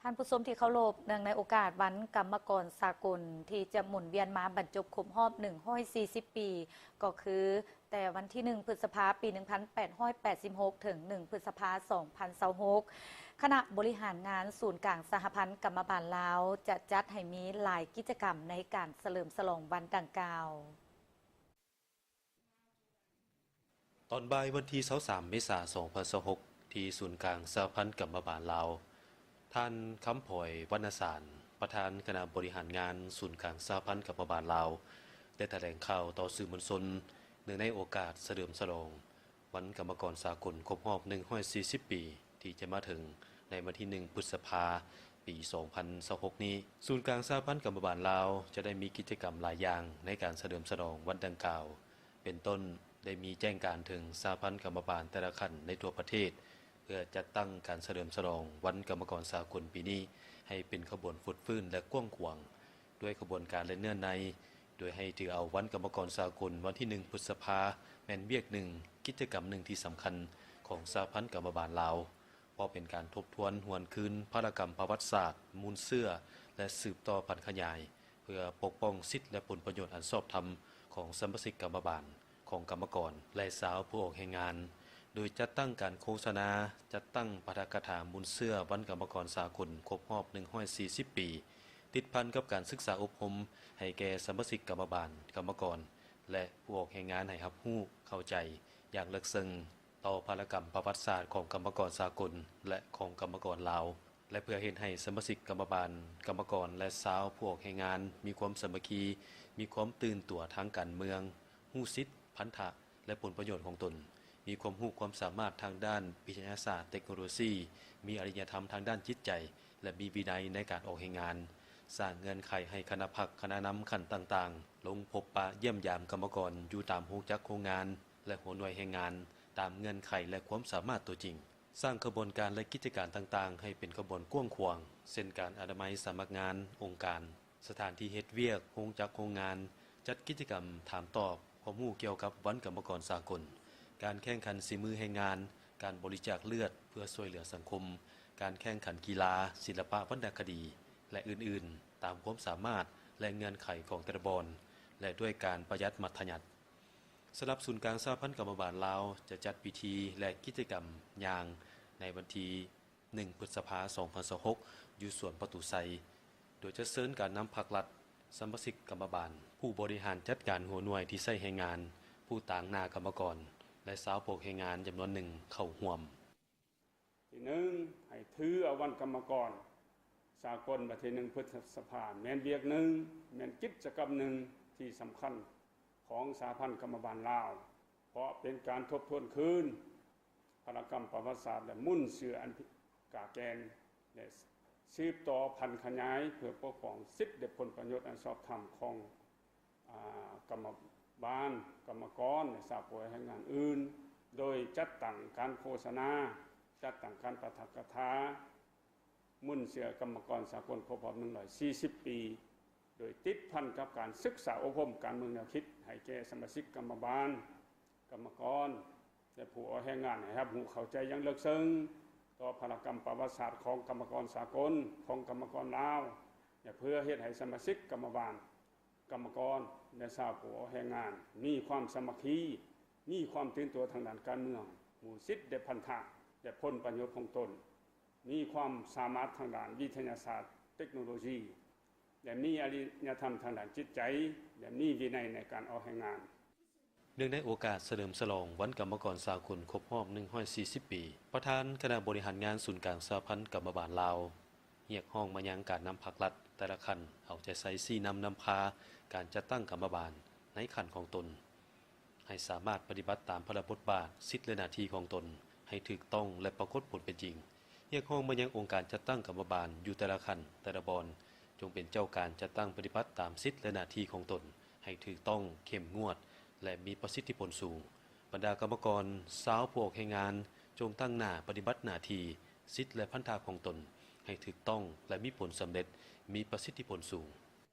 ທ່ານຜູ້ຊົມທີ່ເຄົາລົບ, ເນື່ອງໃນໂອກາດວັນກຳມະກອນສາກົນທີ່ຈະໝູນວຽນມາບັນຈົບຄົບຮອບໜຶ່ງຮ້ອຍສີ່ສິບປີ ກໍຄືແຕ່ວັນທີໜຶ່ງ ພຶດສະພາ ປີໜຶ່ງພັນແປດຮ້ອຍແປດສິບຫົກ ເຖິງໜຶ່ງ ພຶດສະພາ ສອງພັນຊາວຫົກ ຄະນະບໍລິຫານງານສູນກາງສະຫະພັນກຳມະບານລາວ ຈະຈັດໃຫ້ມີຫຼາຍກິດຈະກຳໃນການສະເຫຼີມສະຫຼອງວັນດັ່ງກ່າວ. ຕອນບ່າຍວັນທີຊາວສາມ ເມສາ ສອງພັນຊາວຫົກ ທີ່ສູນກາງສະຫະພັນກຳມະບານລາວ, ທ່ານ ຄຳພອຍ ວັນນະສານ ປະທານຄະນະບໍລິຫານງານສູນກາງສະຫະພັນກຳມະບານລາວ ໄດ້ຖະແຫຼງຂ່າວຕໍ່ສື່ມວນຊົນ ເນື່ອງໃນໂອກາດສະເຫຼີມສະຫຼອງວັນກຳມະກອນສາກົນຄົບຮອບໜຶ່ງຮ້ອຍສີ່ສິບປີ ທີ່ຈະມາເຖິງໃນວັນທີໜຶ່ງ ພຶດສະພາ ປີສອງພັນຊາວຫົກນີ້. ສູນກາງສະຫະພັນກຳມະບານລາວ ຈະໄດ້ມີກິດຈະກຳຫຼາຍຢ່າງໃນການສະເຫຼີມສະຫຼອງວັນດັ່ງກ່າວ ເປັນຕົ້ນ ໄດ້ມີແຈ້ງການເຖິງສະຫະພັນກຳມະບານແຕ່ລະຂັ້ນໃນທົ່ວປະເທດ ເພື່ອຈັດຕັ້ງການສະເຫຼີມສະຫຼອງວັນກຳມະກອນສາກົນປີນີ້ ໃຫ້ເປັນຂະບວນຟົດຟື້ນ ແລະ ກວ້າງຂວາງ ດ້ວຍຂະບວນການ ແລະ ເນື້ອໃນ, ໂດຍໃຫ້ຖືເອົາວັນກຳມະກອນສາກົນວັນທີໜຶ່ງ ພຶດສະພາ ແມ່ນວຽກໜຶ່ງ, ກິດຈະກຳໜຶ່ງທີ່ສຳຄັນຂອງສະຫະພັນກຳມະບານລາວ, ເພາະເປັນການທົບທວນຫວນຄືນພາລະກຳປະຫວັດສາດ, ມູນເຊື້ອ ແລະ ສືບຕໍ່ຜັນຂະຫຍາຍ ເພື່ອປົກປ້ອງສິດ ແລະ ຜົນປະໂຫຍດອັນຊອບທຳຂອງສະມາຊິກກຳມະບານ, ຂອງກຳມະກອນ ແລະ ຊາວຜູ້ອອກແຮງງານ, ໂດຍຈັດຕັ້ງການໂຄສະນາ, ຈັດຕັ້ງປາຖະກະຖາມູນເຊື້ອວັນກຳມະກອນສາກົນຄົບຮອບໜຶ່ງຮ້ອຍສີ່ສິບປີ, ຕິດພັນກັບການສຶກສາອົບຮົມໃຫ້ແກ່ສະມາຊິກກຳມະບານ, ກຳມະກອນ ແລະ ຜູ້ອອກແຮງງານໃຫ້ຮັບຮູ້ເຂົ້າໃຈຢ່າງເລິກເຊິ່ງຕໍ່ພາລະກຳປະຫວັດສາດຂອງກຳມະກອນສາກົນ ແລະ ຂອງກຳມະກອນລາວ. ແລະ ເພື່ອເຮັດໃຫ້ສະມາຊິກກຳມະບານ, ກຳມະກອນ ແລະ ຊາວຜູ້ອອກແຮງງານມີຄວາມສາມັກຄີ, ມີຄວາມຕື່ນຕົວທາງການເມືອງ, ຮູ້ສິດ, ພັນທະ ແລະ ຜົນປະໂຫຍດຂອງຕົນ, ມີຄວາມຮູ້ຄວາມສາມາດທາງດ້ານວິທະຍາສາດ, ເຕັກໂນໂລຊີ, ມີອະລິຍະທຳທາງດ້ານຈິດໃຈ ແລະ ມີວິໄນໃນການອອກແຮງງານ, ສ້າງເງື່ອນໄຂໃຫ້ຄະນະພັກ, ຄະນະນຳຂັ້ນຕ່າງໆ ລົງພົບປະຢ້ຽມຢາມກຳມະກອນຢູ່ຕາມໂຮງຈັກໂຮງງານ ແລະ ຫົວໜ່ວຍແຮງງານ ຕາມເງື່ອນໄຂ ແລະ ຄວາມສາມາດຕົວຈິງ. ສ້າງຂະບວນການ ແລະ ກິດຈະການຕ່າງໆ ໃຫ້ເປັນຂະບວນກວ້າງຂວາງ, ເຊັ່ນ ການອະນາໄມສຳນັກງານ, ອົງການ, ສະຖານທີ່ເຮັດວຽກ, ໂຮງຈັກໂຮງງານ, ຈັດກິດຈະກຳຖາມຕອບຄວາມຮູ້ກ່ຽວກັບວັນກຳມະກອນສາກົນ, ການແຂ່ງຂັນສີມືແຮງງານ, ການບໍລິຈາກເລືອດເພື່ອຊ່ວຍເຫຼືອສັງຄົມ, ການແຂ່ງຂັນກິລາ, ສິລະປະວັນນະຄະດີ ແລະ ອື່ນໆ ຕາມຄວາມສາມາດ ແລະ ເງື່ອນໄຂຂອງແຕ່ລະບ່ອນ ແລະ ດ້ວຍການປະຢັດມັດທະຍັດ. ສຳລັບສູນກາງສະຫະພັນກຳມະບານລາວ ຈະຈັດພິທີ ແລະ ກິດຈະກຳຍ່າງໃນວັນທີໜຶ່ງ ພຶດສະພາ ສອງພັນຊາວຫົກ ຢູ່ສວນປະຕູໄຊ, ໂດຍຈະເຊີນການນຳພັກລັດ, ສະມາຊິກກຳມະບານ, ຜູ້ບໍລິຫານຈັດການຫົວໜ່ວຍທີ່ໃຊ້ແຮງງານ, ຜູ້ຕາງໜ້າກຳມະກອນ ແລະ ຊາວພວກແຮງງານຈຳນວນໜຶ່ງເຂົ້າຮ່ວມ. ທີໜຶ່ງ ໃຫ້ຖືເອົາວັນກຳມະກອນສາກົນວັນທີໜຶ່ງ ພຶດສະພາ ແມ່ນວຽກໜຶ່ງ, ແມ່ນກິດຈະກຳໜຶ່ງທີ່ສຳຄັນຂອງສະຫະພັນກຳມະບານລາວ, ເພາະເປັນການທົບທວນຄືນພາລະກຳປະຫວັດສາດ ແລະ ມູນເຊື້ອອັນກາແກງ ແລະ ສືບຕໍ່ຜັນຂະຫຍາຍເພື່ອປົກປ້ອງສິດ ແລະ ຜົນປະໂຫຍດອັນຊອບທຳຂອງ ອາ ກຳມະບານ, ກຳມະກອນ ແລະ ຊາວຜູ້ອອກແຮງງານອື່ນ, ໂດຍຈັດຕັ້ງການໂຄສະນາ, ຈັດຕັ້ງການປາຖະກະຖາ, ມູນເຊື້ອກຳມະກອນສາກົນຄົບຮອບໜຶ່ງຮ້ອຍສີ່ສິບປີ, ໂດຍຕິດພັນກັບການສຶກສາອົບຮົມການເມືອງແນວຄິດໃຫ້ແກ່ສະມາຊິກກຳມະບານ, ກຳມະກອນ ແລະ ຜູ້ອອກແຮງງານໃຫ້ຮັບຮູ້ເຂົ້າໃຈຢ່າງເລິກເຊິ່ງຕໍ່ພາລະກຳປະຫວັດສາດຂອງກຳມະກອນສາກົນ, ຂອງກຳມະກອນລາວ ແລະ ເພື່ອເຮັດໃຫ້ສະມາຊິກກຳມະບານ, ກຳມະກອນ ແລະ ຊາວຜູ້ອອກແຮງງານ ມີຄວາມສາມັກຄີ, ມີຄວາມຕື່ນຕົວທາງດ້ານການເມືອງ, ຮູ້ສິດ ແລະ ພັນທະ ແລະ ຜົນປະໂຫຍດຂອງຕົນ, ມີຄວາມສາມາດທາງດ້ານວິທະຍາສາດ, ເຕັກໂນໂລຊີ ແລະ ມີອະລິຍະທຳທາງດ້ານຈິດໃຈ ແລະ ມີວິໄນໃນການອອກແຮງງານ. ເນື່ອງໃນໂອກາດສະເຫຼີມສະຫຼອງວັນກຳມະກອນສາກົນຄົບຮອບໜຶ່ງຮ້ອຍສີ່ສິບປີ, ປະທານຄະນະບໍລິຫານງານສູນກາງສະຫະພັນກຳມະບານລາວ ຮຽກຮ້ອງມາຍັງການນຳພັກລັດແຕ່ລະຂັ້ນ ເອົາໃຈໃສ່ຊີ້ນຳນຳພາການຈັດຕັ້ງກຳມະບານໃນຂັ້ນຂອງຕົນ ໃຫ້ສາມາດປະຕິບັດຕາມພາລະບົດບາດ, ສິດ ແລະ ໜ້າທີ່ຂອງຕົນໃຫ້ຖືກຕ້ອງ ແລະ ປາກົດຜົນເປັນຈິງ. ຮຽກຮ້ອງມາຍັງອົງການຈັດຕັ້ງກຳມະບານຢູ່ແຕ່ລະຂັ້ນແຕ່ລະບ່ອນ ຈົ່ງເປັນເຈົ້າການຈັດຕັ້ງປະຕິບັດຕາມສິດ ແລະ ໜ້າທີ່ຂອງຕົນໃຫ້ຖືກຕ້ອງ, ເຂັ້ມງວດ ແລະ ມີປະສິດທິຜົນສູງ. ບັນດາກຳມະກອນ, ຊາວຜູ້ອອກແຮງງານ ຈົ່ງຕັ້ງໜ້າປະຕິບັດໜ້າທີ່, ສິດ ແລະ ພັນທະຂອງຕົນໃຫ້ຖືກຕ້ອງ ແລະ ມີຜົນສຳເລັດ, ມີປະສິດທິຜົນສູງ.